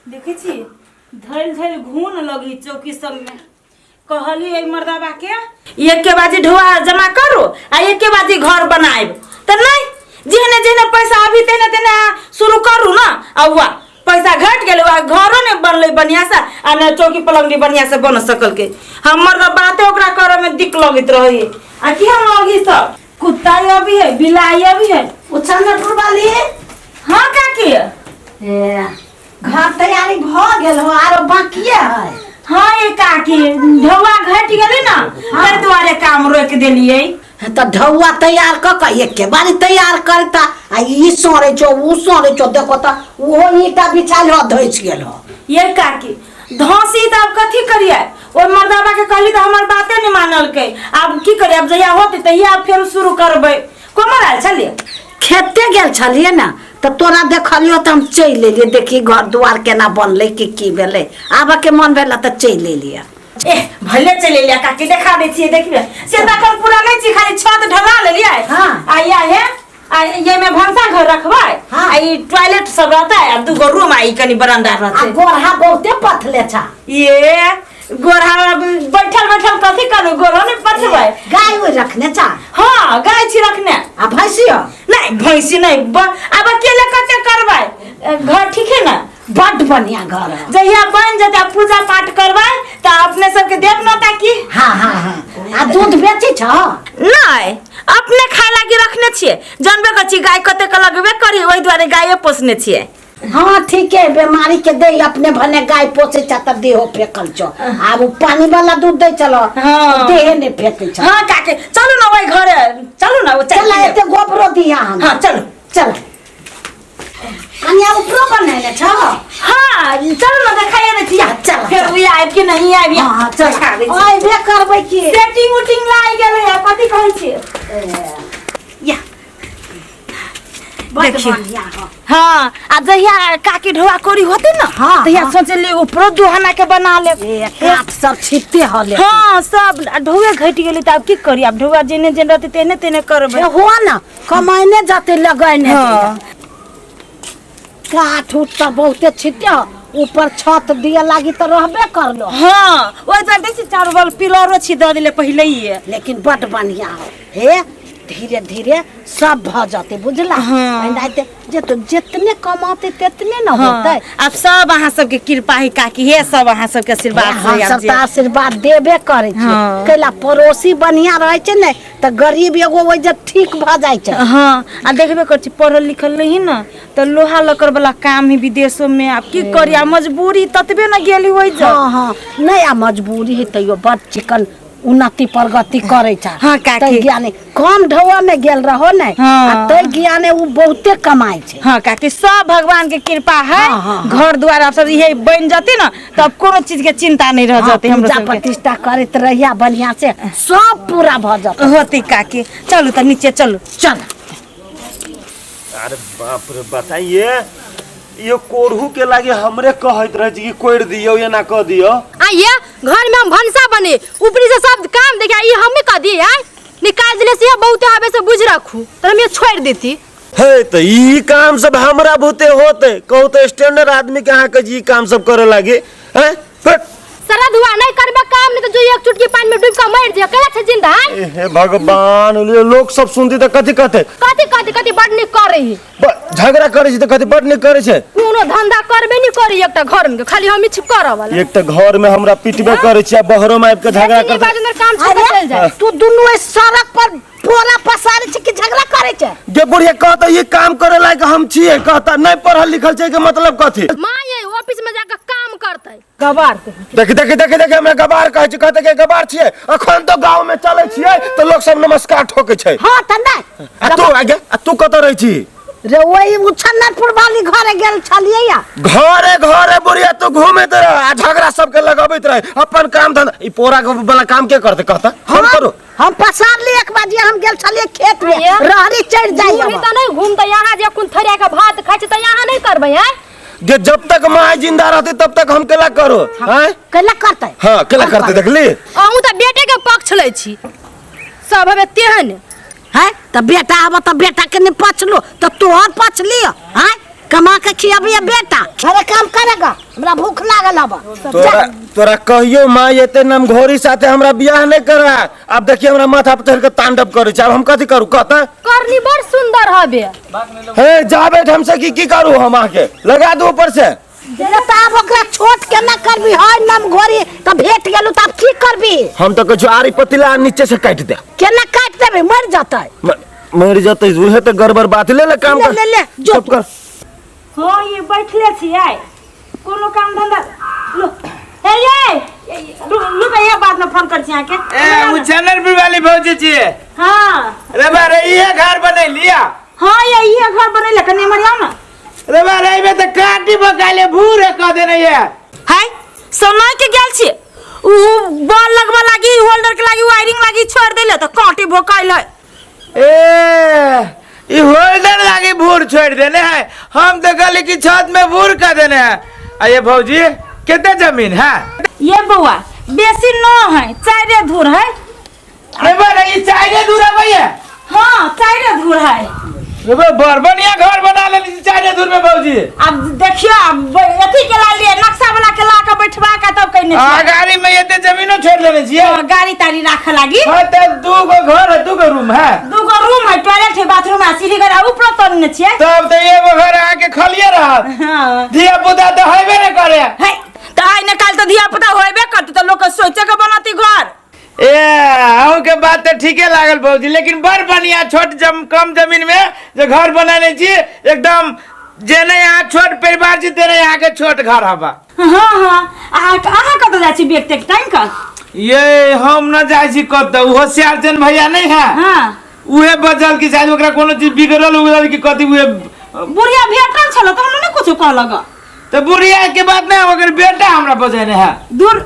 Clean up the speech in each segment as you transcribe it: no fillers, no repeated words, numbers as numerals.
देखै छी धैल धैल घून लगी चौकी सबमे। कहली एहि मर्दाबा के एके बाजी ढोआ जमा करू आ एके बाजी घर बनाएब, तऽ नहीं, जेहने जेहने पैसा अभी तेहने तेहने अहाँ शुरू करू ना। आ वाह, पैसा घट गेलै, वाह, घरो नहि बनलै बढ़िया से आ ने चौकी पलंगड़ी बढ़िया से बन सकल के। हमर तऽ बाते ओकरा करे में दिक लगैत रही। आ की हम अभी सब कुत्ता अभी है, बिलाई अभी है। ओ चंद्रपुर वाली। हाँ काकी। ए, घर तैयारी भऽ गेल हो, आरो बाकिए है? हाँ ये काकी, ढौआ घट गेलै ना, ताहि दुआरे काम रोकि देलियै। तऽ ढौआ तैयार कऽ कऽ एके बारी तैयार करता। आ ई सड़ै छौ, ऊ सड़ै छौ, देखो तऽ ओहो ईंटा बिछायल हो, धसि गेल हो। ये काकी, धसी तऽ आब कथी करियै? ओहि मर्दाबा के कहली तऽ हमर बाते नहि मानलकै। आब की करियै? आब जहिया होतै तहिया आब फेर शुरू करबै। कोमल आयल छलियै? खेते गेल छलियै ने तऽ तोरा देखलियो तऽ हम चलि एलियै। देखी घर दुआर केना बनलै कि की भेलै, आबऽ के मन भेल तऽ चलि एलियै। एह, भले चलि एलियै काकी, देखा दै छियै। देखियै से तऽ एखन पूरा नहि छी, खाली छत ढला लेलियै। आ या हे, आ ये में भनसा घर रखबै। आ ई टॉयलेट सब रहतै आ दूगो रूम आ ई कनि बरामदा आ रहतै। गोरहा बहुते पथले छा। ये गोरहा बैठल बैठल कथी करू, गोरहो नहि पथबै। गाय उय रखने छा? हाँ, गाय छी रखने। आ भैंसियो? नहीं, भैंसी नहीं। आब अकेले कते करबै? घर ठीक है ना? बड बढ़िया घर है। जहिया बन जेतै, पूजा पाठ करबै तऽ अपने सबके देब ना ताकि। हाँ हाँ हाँ, आ दूध बेचै छ? नहीं, अपने खाय लागी रखने छियै। जानबे करै छी, गाय कते के लगबे करी, ओहि दुआरे गाये पोसने छियै। हाँ ठीक है, बीमारी के दे अपने भने गाय पोसे छ तऽ देहो फेकल छौ। आब उ पानी वाला दूध दै छलो। देहे नहि फेकै छ। हाँ काके, चलू ना ओहि घरे, चलू ना ओ चल। एते गोबरो दिया हम। हाँ चलू। चल, कनिया उपरो बनेने छ? हाँ चलू ना, देखाइए दै छी। चल, फेर चल। उही आबि कि नहीं आबि। हाँ हाँ चल। देखा दै छी। अयबे करबै की। सेटिंग उटिंग लागि गेलै है, कथी कहै छियै? या, बड देखियौ। बढ़िया हो। हाँ, आ जहिया काकी ढोआ कोरी होते ना, तहिया सोचली ऊपरो दुहाना के बना लेब। ए, काठ सब छिपते हले। हाँ सब, आ ढोआ घटि गेलै तऽ आब की करी? आब ढोआ जेने जेने रहतै तेने तेने करबै। ए, हुआ ना, कमाइने जाते लगैने। काठ उठ तऽ बहुते छिपते हो, ऊपर छत दिए लागी तऽ रहबे करलो। हाँ, ओहि दुआरे देखै छी चारू बगल पिलरो छी दऽ देले पहिले। लेकिन बड बढ़िया हो। हे, धीरे धीरे सब भऽ जतै, बुझला? एनाहिते जे तो जितने कमाते तेतने न होतै। आब सब अहाँ सबके कृपा है काकी, हे सब अहाँ सबके आशीर्वाद से। हम आब सब जे- तऽ आशीर्वाद देबे करै छियै। कैला पड़ोसी बढ़िया रहै छै ने तऽ गरीब एगो ओहि जे ठीक भऽ जाइ छै। हाँ, आ देखबे कर छी, पढ़ल लिखल नहीं ना तऽ लोहा लकड़ वाला काम है विदेशो में। आब की करी? आ मजबूरी ततबे न गेली ओहि जग। हाँ हाँ, नहि, आ मजबूरी है तैयो बड चिकन उन्नति प्रगति करै छै। हाँ, काकी। तै ज्ञाने कम ढौआ में गेल रहो ने। आ तै ज्ञाने उ बहुते कमाइ छै। हाँ काकी, सब भगवान के कृपा है। हाँ, हाँ, हाँ। घर द्वार आब सब इहे बन जते ना, तब कोनो चीज के चिंता नहीं रह जते हमरो पूजा सबके। प्रतिष्ठा करैत रहिया बढ़िया से, सब पूरा भऽ जतै। होती काकी, चलू तऽ नीचे चलू। चल। अरे बाप रे, बताइए, यो कोरहू के लागे हमरे कहैत रहे छी कि कोरि दियौ, एना कऽ दियौ। आइए घर में हम भनसा बने, ऊपरी से सब काम देखा, ई हमें कह दिए आय निकाल दिले से बहुत आवे से बुझ रखू तो हम ये छोड़ देती। हे, तो ई काम सब हमरा भूते होते? कहू तो, स्टैंडर्ड आदमी के अहाँ के जी काम सब करे लागे हैं? हट। सारा धुआ नहीं करबे काम, नहीं तो जो एक चुटकी पानी में डूब के मर जाए, केला छे जिंदा हैं? ए हे भगवान, ये लोग सब सुनती तऽ कथी कहते? कथी कथी कथी बड निक करे ही। झगड़ा करे छै तऽ कथी बड नीक करे छै। कोनो धंधा करबे नहीं करी एकटा घर में, खाली हम ही छी करऽ वाला। एक तऽ घर में हमरा पिटबे करे छै आ बहरो में आबि के झगड़ा बेसी करते। बाजू काम छोड़ के चल जाए। तू दुनू एहि सड़क पर पोरा पसारे छै कि झगड़ा करे छै? गे बुढ़िया, कहता ये काम करे लायक हम छियै, कहता नहीं पढ़ल लिखल छै के मतलब कथी? माँ ये ऑफिस में जाकर काम करते। गवार कहीं। देख देख देख देख, हमरा गवार कहै छै, कहते के गवार छियै। अखन तो गांव में चलै छियै तऽ लोग सब नमस्कार ठोकै छै। हाँ तऽ नहि। आ तू आगे, आ तू कतऽ रहै छी? रे, ओही उछन्नरपुर वाली घरे गेल छलियै या। घरे घरे बुढ़िया तू घूमैत रह आ झगड़ा सबके लगबैत रह। अपन काम धंधा ई पोरा वाला काम के करते? कहता हम करू। हम पसारली एक बाजी, हम गेल छलियै खेत में। आये। रहरी चढ़ जाइ। घूमी तऽ नहीं घूमते, यहाँ जे कुन थरिया के भात खाइ छै तऽ यहाँ नहीं करबै हैं? जे जब तक माय जिंदा रहते तब तक हम केला करो हैं? केला करते। हाँ, केला करते, देखली। अहूँ तऽ बेटे के पक्ष लै छी, सब हवे तेहन है तऽ बेटा आब तऽ बेटा के नहीं पछलो तऽ तोहर पछ लियो हैं? कमा के खियाबिए बेटा। अरे काम करेगा, हमरा भूख लागल हबा। तोरा तोरा कहियो माँ एते नमघोरी साथे हमरा बियाह नहीं करा। अब देखिए हमरा माथा पर चढ़ के तांडव करे छै, अब हम कथी करू कहता? करनी बड़ सुंदर हबे। हे जा बैठ हमसे की की करू हम आके लगा दू ऊपर से। जे त आब ओकरा छोट केना करबी? है नमघोरी त भेट गेलू त आब की करबी? हम तो कहै आरी पतीला नीचे से काटि दे। केना काटि देबी? मरि जतै। मरि जतै उहे तऽ गड़बड़ बात। ले ले काम कर। ले ले, जो। चुप कर। हाँ ये बैठले छियै कोनो काम धंधा लो। हे ये लू भैया बाद में फोन कर छी अहाँके। ए उ चैनल वाली भौजी छियै। हाँ रे बा रे इहे घर बनैलिया। हाँ ये इहे घर बनैले कनी एम्हर आउ ना। रे बा रे एमे तऽ काटी बकाले भूरे कह देने ये। है सोना के गेल छी उ बॉल लगवा लागी होल्डर के लागी वायरिंग लागी छोड़ देले तऽ काटी भोकाइल है। ए ई होल्डर लागी भूर छोड़ देने है, हम तो कहली कि छत में भूर कर देने है। आ ये भौजी कितने जमीन है? ये बउआ बेसी न है, चारे धूर है। रे बा रे ई चारे धूर है भैया? हाँ चारे धूर है। रे बा बड़ बढ़िया घर बना लेली चारे धूर में भौजी। अब देखियो अब अथी के ला लिए नक्शा वाला के ला के बैठवा के तब कहने आ गाड़ी में एते जमीनो छोड़ लेने छियै। हाँ, गाड़ी ताड़ी राखे लागी। हाँ त दू गो घर है, दू गो रूम है। दू गो रूम है, टॉयलेट है, बाथरूम है, सीढ़ी घर है, ऊपर तोड़ने छियै। तब त एगो घर अहाँ के खालिए रहत। हाँ। धिया पुता त हेबे ने करे। है त आइ ने काल त धिया पुता होबे करतै त लोक सोचे के बनती घर। ए अहूँ के बात तो ठीके लागल भौजी, लेकिन बड़ बढ़िया छोट कम जमीन में जो घर बनाने छी एकदम जेने यहाँ छोट परिवार छी तेने यहाँ के छोट घर हवा। हाँ हाँ अहाँ कतऽ जाइ छी बेग तेग टाइम का? ये हम न जाइ छी कतऽ, होशियार चंद भैया नहीं है। हाँ। उहे बचल कि शायद ओकरा कोनो चीज बिगड़ल उगड़ल कि कथी उहे बुढ़िया भेटल छल तऽ हमरा नहि कुछो कहलक। तो बुढ़िया के बात नहीं, ओकर बेटा हमरा बजेने है। दूर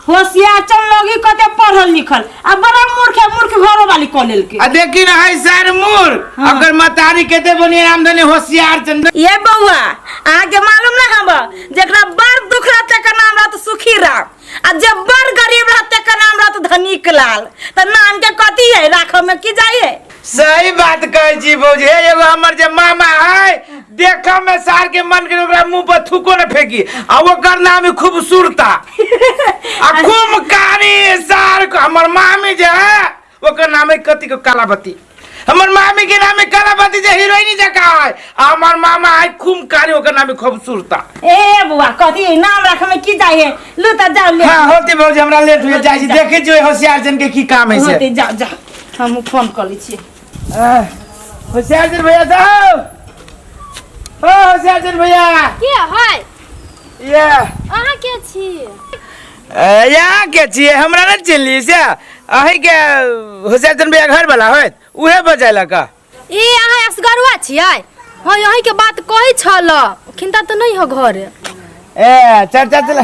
होशियार चल लोगी कते पढ़ल लिखल आ बड़ा मूर्ख है, मूर्ख घरो वाली कऽ लेलकै। आ देखी ना है सर मूर्ख। हाँ। अगर मतारी केते बनिया आमदनी होशियार चंद। ये बउआ अहाँ के मालूम ना हब जेकरा बड़ दुख रहत तेकर नाम रहत सुखी राम आ जे बड़ गरीब रहत तेकर नाम रहत धनिक लाल। त नाम के कथी है राखऽ में की जाय है? सही बात कहै छी भौजी। हे एगो हमर जे मामा है देखऽ में सार के मन के ओकरा मुंह पर थूको न फेंकी आ ओकर नाम है खूबसूरता आ खूब कारी सार के। हमर मामी जे है ओकर नाम है कथी के कालावती। हमर मामी के नाम है कालावती जे हीरोइनी जकाँ है आ हमर मामा है खूब कारी ओकर नाम है खूबसूरता। ए बउआ कथी नाम राखऽ में की जाय है? लू त जाउ ले। हाँ होती भौजी हमरा लेट हो जाइ छी, देखै छी होशियार जन के की काम है से। होती जाउ जाउ हम फोन कऽ लै छियै। होशियार जन भैया जाओ। ओ होशियार जन भैया के है? ये अहाँ के छी? यहाँ के छियै? हमरा नहि चिन्हली से? अहीं के होशियार जन भैया घर वाला होत उहे बजेलक। ए अहाँ असगरुआ छियै? हाँ यही के बात कहै छल खिन्ता तऽ नहीं हो घर। ए चर्चा चला।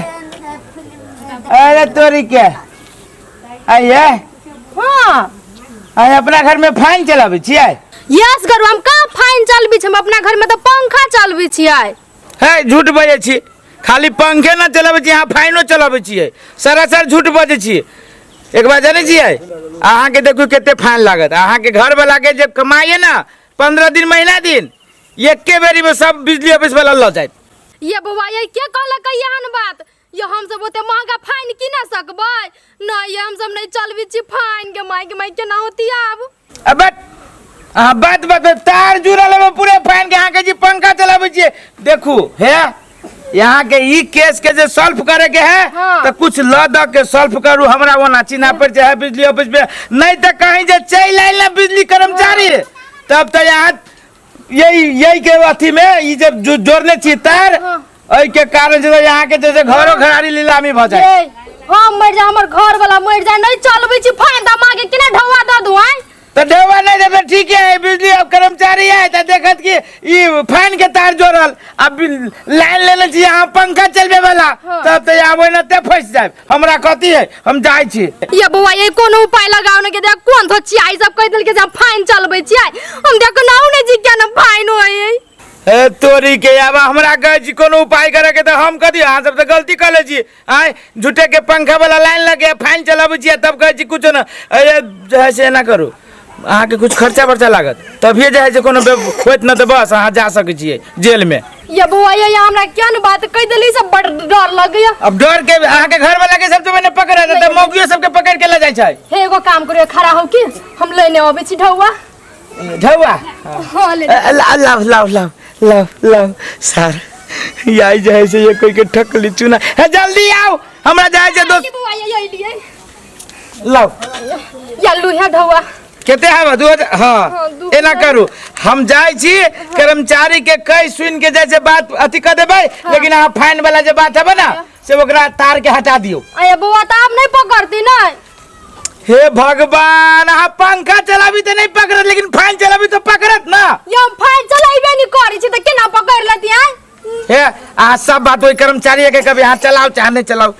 अरे तोरी के आइए। हाँ आइ अपना घर में फैन चलाबै छियै? यस गरु हम कहाँ फैन चलबै छी, हम अपना घर में तऽ पंखा चलबै छियै। हे झूठ बजै छी, खाली पंखे न चलाबै छी, अहाँ फैनो चलाबै छियै, सरासर झूठ बजै छियै। एक बार जानै छियै अहाँके देखू कते फैन लागत। अहाँके घरवला के जे कमाइए ना 15 दिन महीना दिन एके बेरी में सब बिजली ऑफिस वाला लऽ जायत। ये बौआ ये के कहलक एहन बात? ये हम सब ओते महंगा फाइन की ना सकबै? नहीं ये हम सब नहीं चलबै छी फाइन के माय के माय केना होती आब? अब अहाँ बात बात तार जुड़ल है पूरे फाइन के, अहाँके जी पंखा चलाबै छियै। देखू हे यहाँ के ई केस के जे सॉल्व करे के है। हाँ। तो कुछ ल द के सॉल्व करू, हमरा ओना चिन्हा पर जे है बिजली ऑफिस पे, नहीं तो कहीं जे चलि आयल ना बिजली कर्मचारी। हाँ। तब तो यहाँ यही यही के अथी में ई जब जोड़ने छी तार। हाँ। एहि के कारण जे यहाँ के जैसे घरो घरारी नीलामी भ जाए। ए, हम मर जा हमर घर वाला मर जाए नहीं चलबै छी फाइन त माँ के केना ढौआ दऽ दू आँय? तो ढौआ नहीं देबै ठीक है, बिजली अब कर्मचारी है तो देखत कि ई फैन के तार जोड़ल अब लाइन लेले छी यहाँ पंखा चलबे वाला। हाँ। तब तो यहाँ ओहिना ते फंस जाए। हमरा कथी है हम जाइ छी। ये बौआ ये कोनो उपाय लगाओ ने के देख कोन धो छियै सब कहि देलकै जे हम फाइन चलबै छियै, हम देख नाउ नै छी केना फाइन होय। ए तोरी के अब हमरा कहै छी कोनो उपाय करे के त हम कथी? अहाँ सब त गलती कर ले छी आँय, झूठे के पंखा वाला लाइन लगे फाइन चलाबै छियै तब कहै छी कुछो न। अरे जे है से एना करू, अहाँके कुछ खर्चा बर्चा लागत तभिए जे है से कोनो होत न तऽ बस अहाँ जा सकै छियै जेल में। ये बौआ ये हमरा क्या न बात कह देली सब बड़ डर लगैया। अब डर के अहाँके घर वाला के सब तो मैंने पकड़ा तऽ मौगियो सबके पकड़ के ले जाइ छै। हे एगो काम करियो खड़ा हो के हम लेने अबै छी ढौआ। ढौआ? हां ले लाव लाव लाव लाव लाव सर यही जे है से ये कोई के ठकली चुना हे जल्दी आओ हमरा जाय छै दोस्त। बौआ ये लिए लाव या लुहा ढौआ कते हवा 2000। हाँ एना करू हम जाइ छी कर्मचारी के कह सुन के जैसे बात अथी कर देबै। हाँ। लेकिन अहाँ फाइन वाला जे बात हबे ना से ओकरा तार के हटा दियो। अरे बौआ तऽ आब नहीं पकड़ती ना। हे भगवान अहाँ पंखा चलाबी तऽ नहीं पकड़त लेकिन फाइन चलाबी तो पकड़त ना। ये हम फाइन चलाइबे नहीं करै छी तऽ केना पकड़ लेती आय। हे अहाँ सब बात ओहि कर्मचारी के कभी अहाँ चलाओ चाहे नहीं चलाओ।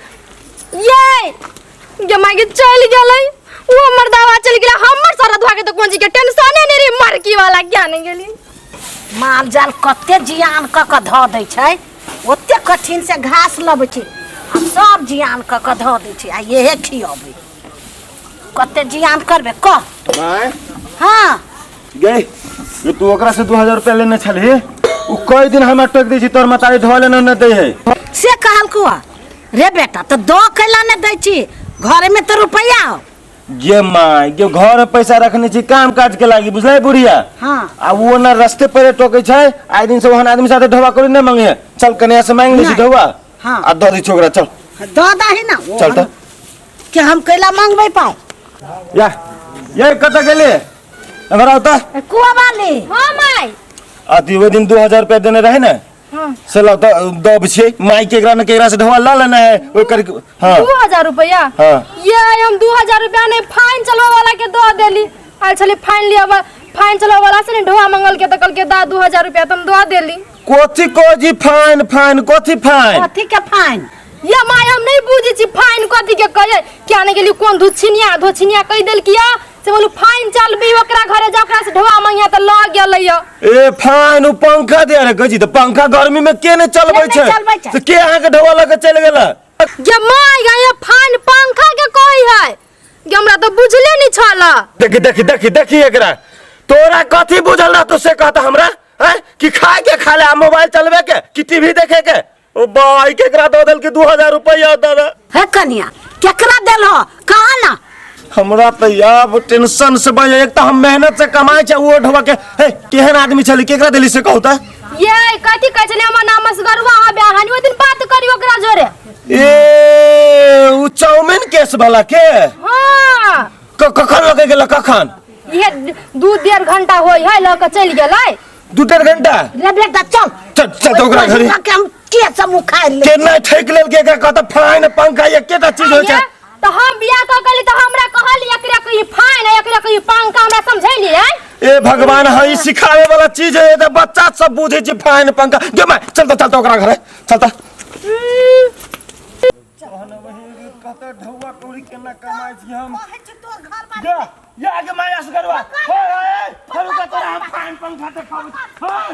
ये जमा के चल गेलै वो मर्दावा चल गेलै हमर सारा धोआ के तो कोन चीज के टेंशने नहीं रे मरकी वाला ज्ञान गेली। माल जाल कते जियान क क धऽ दै छै ओते कठिन से घास लबै छै आ सब जियान क क धऽ दै छै आ इहे खियबै कते जियान करबै कह। माय हाँ गई ये तू ओकरा से 2000 रुपया लेने छलही उ कई दिन हमरा टोक दै छी तोर मतारी धोआ लेने न दै है से कहलकौ रे बेटा तो दो कैला ने दै छी घरे में तो रुपया हो। गे माय गे घर में पैसा रखने छी काम काज के लागी बुझलै बुढ़िया। हाँ। आ वो ना रास्ते पर टोकै छै आइ दिन से ओहन आदमी साथे ढोआ करी न मांगे चल कन्या से मांग लै छी ढोआ। हाँ। आ दऽ दी छोकरा चल दऽ दही ना चल त के हम कैला मांगबै पाइ। या ये कतऽ गेली एम्हर आउ त कुआ वाली। हां my अथी ओहि दिन 2000 रुपया देने रहे ने। हाँ। से लाउ त दब छियै माई के एकरा न केकरा से ढोआ ल लेना है ओइ कर। हाँ। 2000 रुपया। हाँ। ये हम 2000 रुपया नहीं फाइन चलवा वाला के दऽ देली आयल छली फाइन लिया फाइन चलवा वाला से ने ढोआ मंगल के त कहल के दा 2000 रुपया त हम दऽ देली। कोथी कोजी फाइन फाइन कोथी फाइन कथी के फाइन? ये my हम नहीं बुझै छी फाइन कथी के कहै क्या नहीं गेली कोन धुछिनिया धोछिनिया कहि देलकिया से बोलू फाइन चलबी ओकरा घरे जा ओकरा से ढोआ मंगिया त लग गेलै य। ए फाइन उ पंखा दे रे गजी त पंखा गर्मी में के ने चलबै के ने छै चलबै छै? त के अहाँ के ढोआ लग के चलि गेल? गे my गे ये फाइन पंखा के कहै है गे हमरा त बुझले नहीं छल। देखी देखी देखी देखी एकरा तोरा कथी बुझल रहतो से कहता हमरा हैं कि खाए के खा ले आ मोबाइल चलबे के कि टीवी देखे के ओ बाई केकरा दऽ देलकै 2000 रुपया दादा। हे कनिया केकरा देलहो कहा ना। हमरा त आब टेंशन से बन एक त हम मेहनत से कमाई छै ओ ढोआ के हे केहन आदमी छली केकरा देली से कहू त। ये कथी कहै छलै हमर नाम असगरुआ हबे हानि ओइ दिन बात करी ओकरा जोरे। ए उ चाउमीन केस वाला के? हां। कखन लगे गेल कखन? ये 2-1.5 घंटा होय है ल के चलि गेलै। 2-1.5 घंटा? रे बेटा चल चल चल त ओकरा घरे के हम के सब उखाड़ ले के नै ठेक लेल के एकरा कहत फाइन पंखा एकेटा चीज होय छै। त हम बियाह क गेली त हमरा कहली एकरा के ई फाइन एकरा के ई पंखा हमरा समझैली है। ए भगवान हां ई सिखावे वाला चीज है त बच्चा सब बुझै छै फाइन पंखा। गे my चल त चल त ओकरा घरे चल त। कत ढौआ कौड़ी केना कमाइ छी हम कहै छी तोर घर बार गे या गे my असगरवा होय होय होय तोरा हम फाइन पंखा देखाबै होय।